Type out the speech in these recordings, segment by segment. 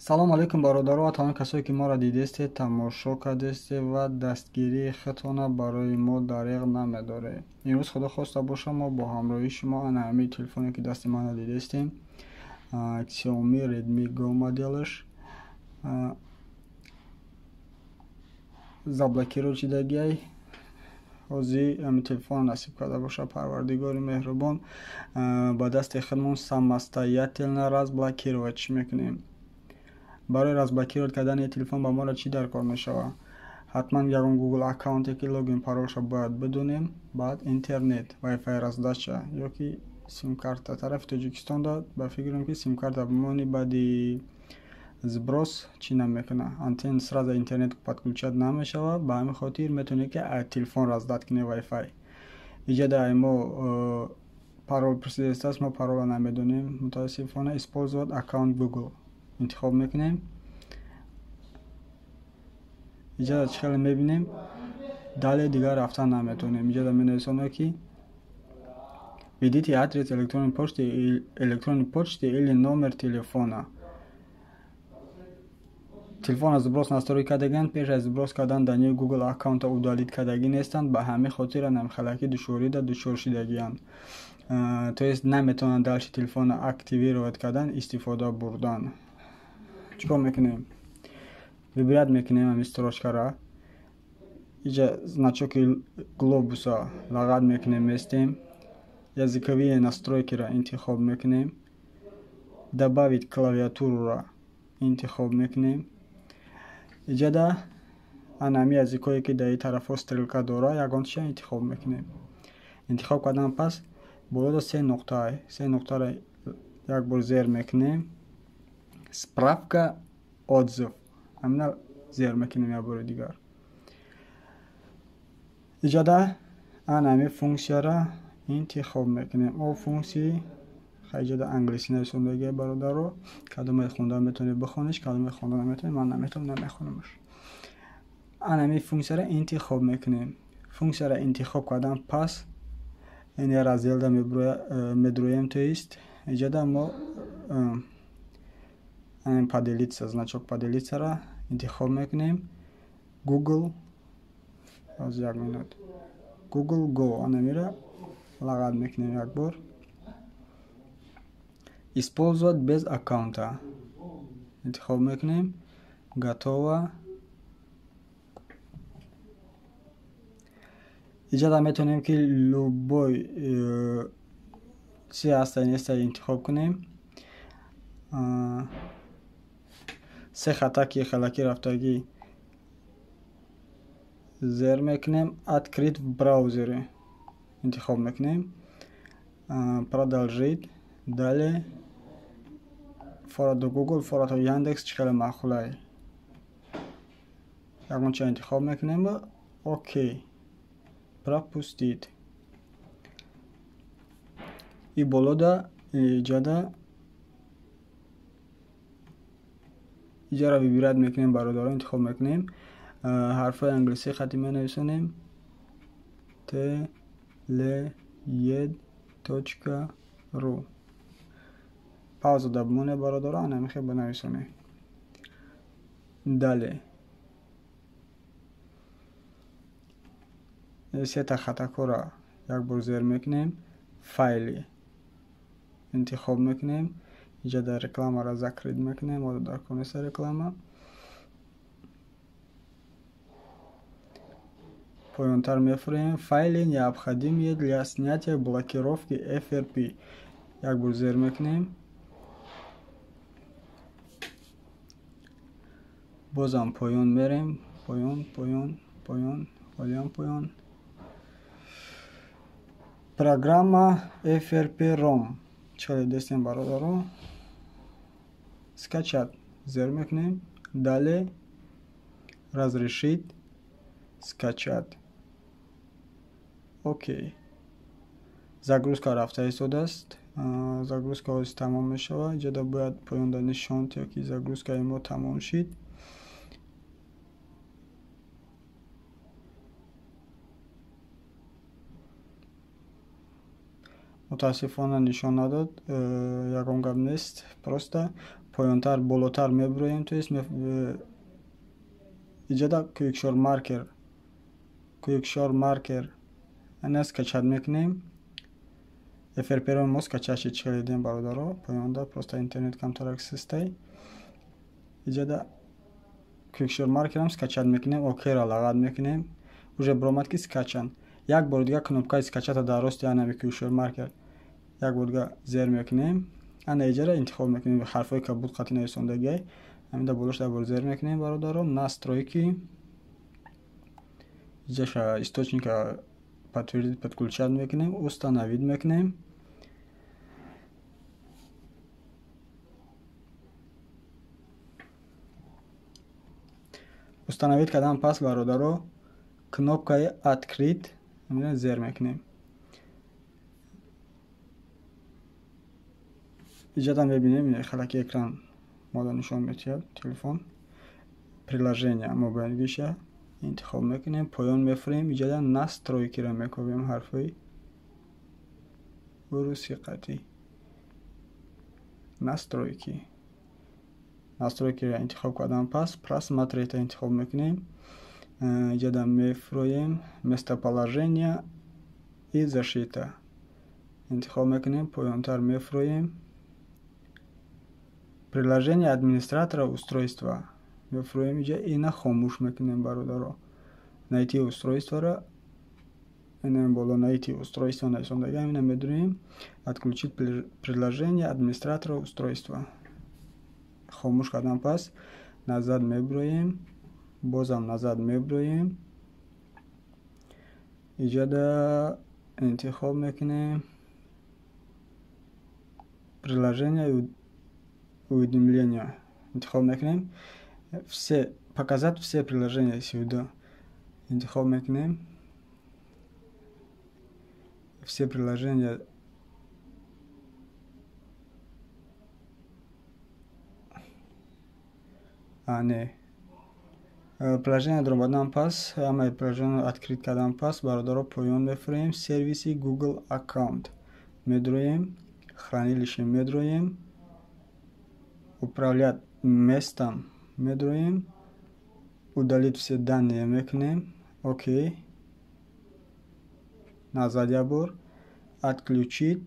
Салом алейкум, бародаро ва тамоми касое ки моро дидестед, тамошо кардестед ва дастгирии худтона барои мо дариғ намедоред. Имрӯз худо хоста боша, мо бо ҳамроҳии шумо ана ҳамин телефоне ки дасти мана дидестем, Xiaomi Redmi Go моделаш заблокировать шидагиай. Ҳозир ҳамин телефонро насиб карда боша парвардигори меҳрубон, ба дасти худмон самостоятельно разблокировать чӣ мекунем. Барои разблокировать кардани телефон ба моро чӣ дар кор мешавад? Ҳатман ягон Google аккаунте ки логин паролша бояд бидонем, баъд интернет, Wi-Fi раздача ёки симкарта. Тарафи Тоҷикистон дод, ба фикрам ки симкарта бимони, баъди сброс чӣ намекунад, антен сразу интернет подключать намешавад. Ба ҳамин хотир метавонед ки телефон раздать кунед Wi-Fi. Иҷода мо парол пурсидааст, мо паролро намедонем мутаассифона. Использовать аккаунт Google интихоб мекунем. Иҷода чӣ хеле мебинем, дале дигар рафтан наметавонем. Иҷода менависонад ки введите адрес электронной почты или номер телефона. Телефонро сброс настрой кардагианд, пеш аз сброс кардан дании Google аккаунта удалить кардагӣ нестанд. Ба ҳамин хотир намхалаки душворида дучор шидагианд, то есть наметавонанд дальше телефонро активировать кардан, истифода бурдан. Чӣ кор мекунем? Выбирать мекунем ҳамин строчкара, иҷа значоки глобуса лағат мекунем, местем, языковые настройкиро интихоб мекунем, добавить клавиатуруро интихоб мекунем. Иҷода ана ҳамин языкое ки дар ин тарафҳо стрелка дора, ягонташа интихоб мекунем. Интихоб кардан пас болода се нуқта, се нуқтаро як бор зер мекунем, справка отзыв ҳамина зер мекунем як бори дигар. Иҷода ана ҳамин функсияро интихоб мекунем. О функсии иҷода англисӣ нависондагия, бародаро, кадоме хонда метавонед бихониш, кадоме хонда наметавонед, ман наметавонам, намехонамаш. Ана ҳамин функсияро интихоб мекунем. Функсияро интихоб кардан пас ин разделда медроем, то есть иҷода мо поделиться, значок поделиться-ро интихоб мекунем. Google, аз як минут, Google Go анамира лағат мекунем як бор. Использовать без аккаунта интихоб мекунем. Готово. Иҷода метавонем ки любой чи ҳаста неста интихоб кунем. Се хатаки халаки рафтагӣ зер мекунем, открыть в браузере интихоб мекунем, продолжить, далее форато Google, форато Яндекс, чӣ хеле маъқулай, ягонча интихоб мекунем ва окей, пропустить. И болода иҷода иҷаро выбирать мекунем, бародаро, интихоб мекунем, ҳарфҳои англисӣ хати менависонем, т л е точка ру. Пауза да бимоне, бародаро, ана мехе бинависонем. Далее сета хатакҳоро як бор зер мекунем, файли интихоб мекунем, иҷа дар рекламаро закрыть мекунем, мо дар кор неста реклама. Поёнтар мефурем, файли необходимые для снятия блокировки FRP як бор зер мекунем, бозам поён мерем, поён, поён, поён, поён, поён, программа FRP ROM чӣ дестем, бародаро, скачать зер мекунем, далее разрешить скачать, окей. Загрузка рафта истодааст, загрузка ҳозир тамом мешавад. Иҷода бояд поёнда нишон диҳад ки загрузкаи мо тамом шид. Мутаассифона нишон надод, ягон гап нест, просто Поёнтар, болотар мебуроем, то есть иҷода Quick Marker, Quick Marker ана скачать мекунем. FRP мо скачать шид, чӣ дидем, бародаро. Поёнда просто интернет камтарак систай. Иҷода Quick Marker ам скачать мекунем, окейро лағат мекунем. Уже буромад, ки скачан. Як бори дига кнопкаи скачать а дар рости анами Quick Marker як бор дига зер мекунем. Ана иҷара интихоб мекунем, ҳарфҳои кабуд қати нависондагиай. Ҳамин болош як бор зер мекунем, бародаро. Настройки, иҷаша источника подтвердить, подключать мекунем, установить мекунем. Установить кардан пас, бародаро, кнопкаи открыть зер мекунем. Иҷода мебинем, халаки экран мода нишон метиҳад телефон. Приложение мобайлгиша интихоб мекунем, поён мефурем, иҷода настройки ро мекобем, ҳарфҳои уруси қатӣ настройки. Настройки ро интихоб кардан пас просмотреть интихоб мекунем. Иҷода мефуроем, местоположение и защита интихоб мекунем, поёнтар мефуроем, приложение администратора устройства мефуроем. Иҷа ина хомӯш мекунем, бародаро. Найти устройство ро, ина боло найти устройство нависондага, ина медурем, отключить приложение администратора устройства. Хомӯш кардан пас назад мебуроем, бозам назад мебуроем, иҷода интихоб мекунем приложение уведомления, интихоб мекунем все, показать все приложения сюда интихоб мекунем, все приложения. А, не, приложение даромадан пас, ҳамаи приложение открыть кардан пас, бародаро, поён мефуроем, сервиси Google аккаунт медроем, хранилище медроем, управлять местом медроем, удалить все данные мекунем, окей, назад як бор, отключить,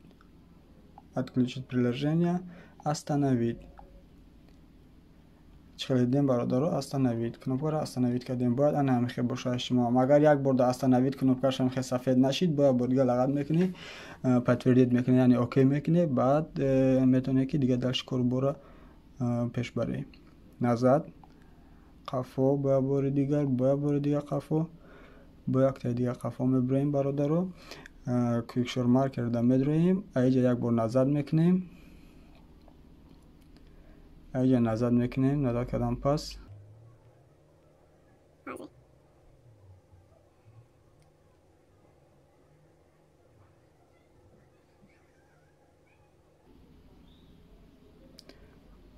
отключить приложение, остановить. Чӣ дидем, бародаро? Остановить кнопкаро остановить кардем. Бояд ана ҳамихе бошад шумо. Агар як бор да остановить кнопкаш ҳамихе сафед нашид, бояд бор дига лағат мекунӣ, подтвердить мекунӣ, яъне окей мекунӣ, баъд метавонӣ, ки дига дальше корубора пеш барӣ. Назад, қафо, бо як бори дигар, бо як бори дигар қафо, бо яктаи дигар қафо мебуроем, бародаро. Quick Marker да медроем, аиҷа як бор назад мекунем, аиҷа назад мекунем. Назад кардан пас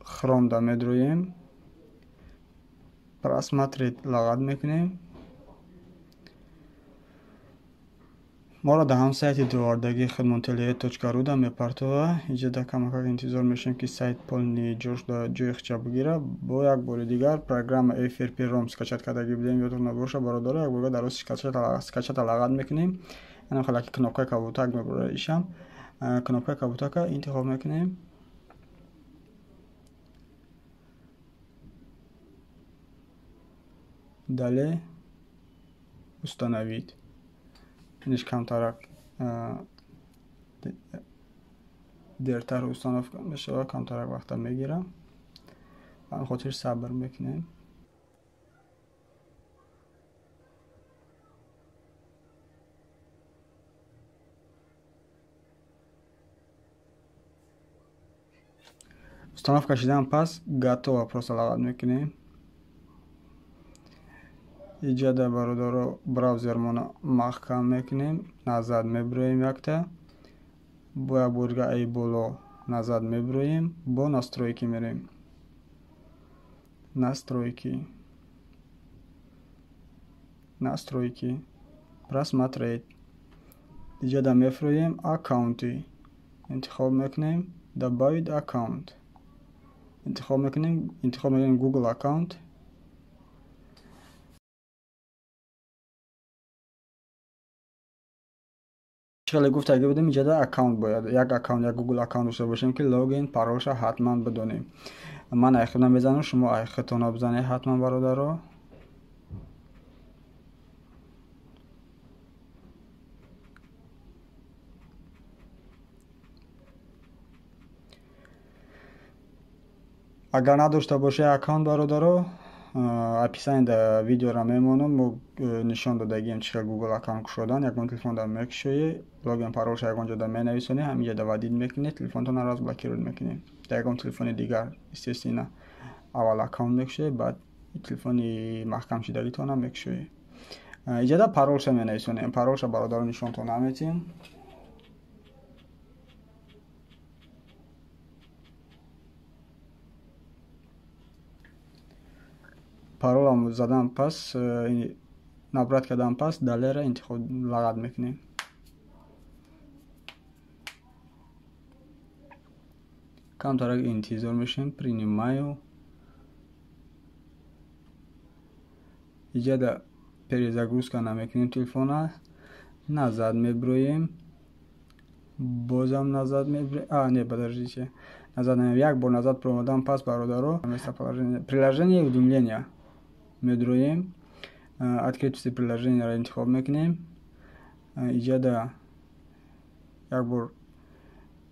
Хром да медроем, просмотреть лағат мекунем. Моро дар ҳам сайти дувардагии хидмон теле.ру да мепартова. Иҷода камакак интизор мешавем, ки сайт полный ҷош да ҷои хича бигира. Бо як бори дигар программа FRP ROM скачать кардагӣ будем, ёдтон набоша, бародаро. Як бор дар рости скачать лағат мекунем. Ана халаки кнопкаи кабутак мебурад, ишам кнопкаи кабутака интихоб мекунем. Далее, установить. Иниш камтарак дертар установка мешавад, камтарак вақта мегирам, ба ҳамин хотир сабр мекунем. Установка шидан пас готово просто лағат мекунем. Иҷода, бародаро, браузермона маҳкам мекунем, назад мебуроем якта, бо як бор дига ай боло назад мебуроем, бо настройки мерем, настройки, настройки, просмотреть. Иҷода мефуроем, аккаунты интихоб мекунем, добавить аккаунт. Интихоб мекунем, интихоб мекунем Google аккаунт. Хеле гуфтагӣ будем, иҷода аккаунт бояд, як аккаунт, як Google аккаунт дошта бошем, ки логин, паролша ҳатман бидонем. Ман айхудам мезанам, шумо айхудтона бизанед ҳатман, бародаро. Агар надошта бошед аккаунт, бародаро, описание да видеора мемонам, мо нишон додагием чӣ хел Google аккаунт кушодан. Ягон телефон да мекушоӣ, логин, паролша ягон ҷода менависонӣ, ҳамин ҷода вводить мекунӣ, телефонтонро разблокировать мекунӣ. Дар ягон телефони дигар, естественно, аввал аккаунт мекушоӣ, баъд телефони маҳкам шудагитонам мекушоӣ. Иҷода паролша менависонем. Паролша, бародаро, нишонтон наметиҳем. Паролам задан пас, набрать кардан пас, далее ра интихоб лағат мекунем. Камтарак интизор мешавем. Принимаю. Иҷода перезагрузка намекунем телефона, назад меброем, бозам назад меброем. А, не, подождите, назад намеброем. Як бор назад промодан пас, бародаро, местоположение приложение, уведомления медроем, открыть все приложения ро интихоб мекунем. Иҷода як бор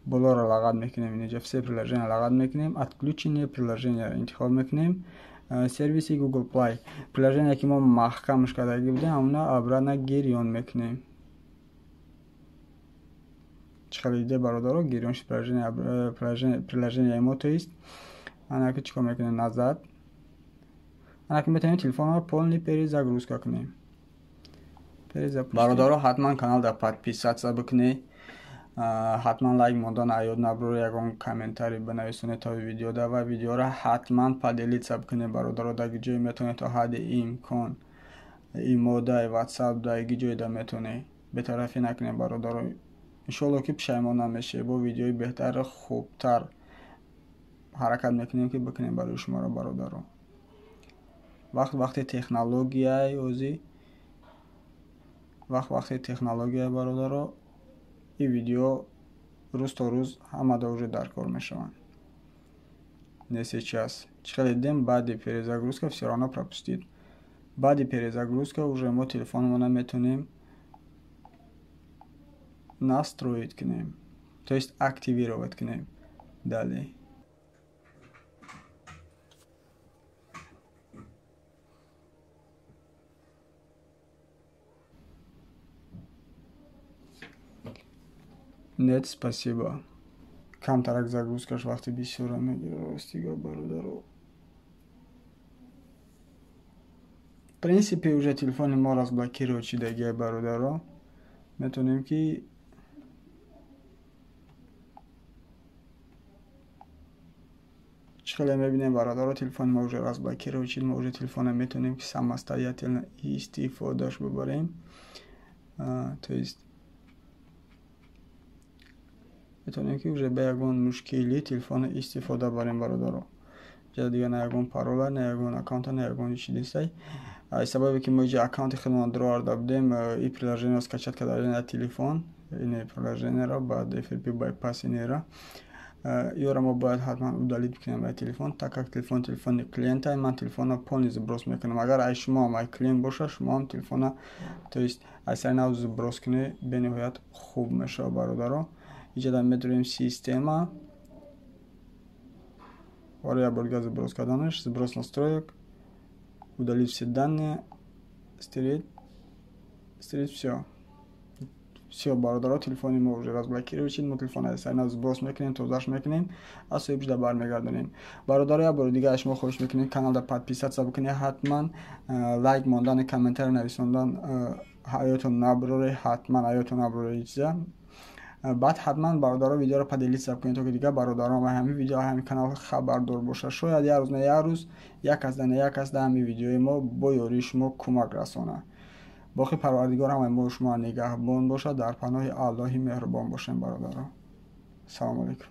болоро лағат мекунем, инҷа все приложения лағат мекунем, отключение приложения интихоб мекунем. Сервиси Google Play, приложение ки мо маҳкамш кардагӣ будем, ҳамона обратно гирён мекунем. Чӣ хеле диде, бародаро, гирён шуд приложение мо. То есть анаки чӣ кор мекунем? Назад. Анаки метавонем телефонро полный перезагрузка кунем. Бародаро, ҳатман каналда подписаться бикунед, ҳатман лайк мондан аёд наброр, ягон комментарий бинависонед то видеода ва видеоро ҳатман поделиться бикунед, бародаро, дар ҷое метавонед, то ҳадди имкон имодай, ватсап, дар ҷойда метавонед. Бетарафӣ накунед, бародаро. Иншоалло, ки пушаймон намешед. Бо видеои беҳтар, хубтар ҳаракат мекунем, ки бикунем барои шуморо, бародаро. Вақт вақти технологияи озӣ, вақт вақти технология, бародаро. Ин видео рӯз то рӯз ҳамада уже дар кор мешаванд, не сейчас. Чӣ хеле дидем, баъди перезагрузка всё равно пропустид. Баъди перезагрузка уже мо телефонамона метавонем настроить кунем, то есть активировать кунем. Далее. Нет, спасибо. Камтарак загрузкаш вақти бисёра мегирад, ростига, бародаро. В принципе, уже телефони мо разблокировать шидагия, бародаро. Метавонем ки чӣ хеле мебинем, бародаро, телефони мо уже разблокировать шид. Мо уже телефона метавонем ки самостоятельно истифодаш бибарем, то есть метавонем ки уже ба ягон мушкилӣ телефонро истифода барем, бародаро. Ҷа дига на ягон парола, на ягон аккаунта, на ягон чиз нестай. Аз сабабе ки мо иҷа аккаунти худмон дароварда будем, и приложениеро скачать карда на телефон, ине приложениеро баъд FRP bypass, инера ёра мо бояд ҳатман удалить бикунем ай телефон, так как телефон телефони клиента. Ман телефонро полный сброс мекунам. Агар ай шумоам ай клиент боша, шумоам телефона, то есть ай сари нав сброс кунед, бениҳоят хуб мешавад, бародаро. Иҷода медорем система. Бора як бор дига сброс карданаш, сброс настроек, удалить все данные, стереть, стереть всё. Всё, бародаро, телефони мо уже разблокировать шид. Мо телефон аз сари нав сброс мекунем, тозаш мекунем, аз соҳибшуда бармегардонем. Бародаро, як бори дига аз шумо хоҳиш мекунем, каналда подписаться бикунед ҳатман, лайк мондан, комментарий нависондан ҳаётон наброре, ҳатман ҳаётон наброре чиза. Баъд ҳатман, бародаро, видеоро поделиться кунед, то ки дигар бародарон ва ҳамин видео, ҳамин канал хабардор бошад. Шояд як рӯз на як рӯз як кас да на як кас да ҳамин видеои мо бо ёрии шумо кӯмак расонад. Боқи Парвардигор ҳамаи мо шумо нигаҳбон бошад. Дар паноҳи Аллоҳи меҳрубон бошем, бародаро. Салому алайкум.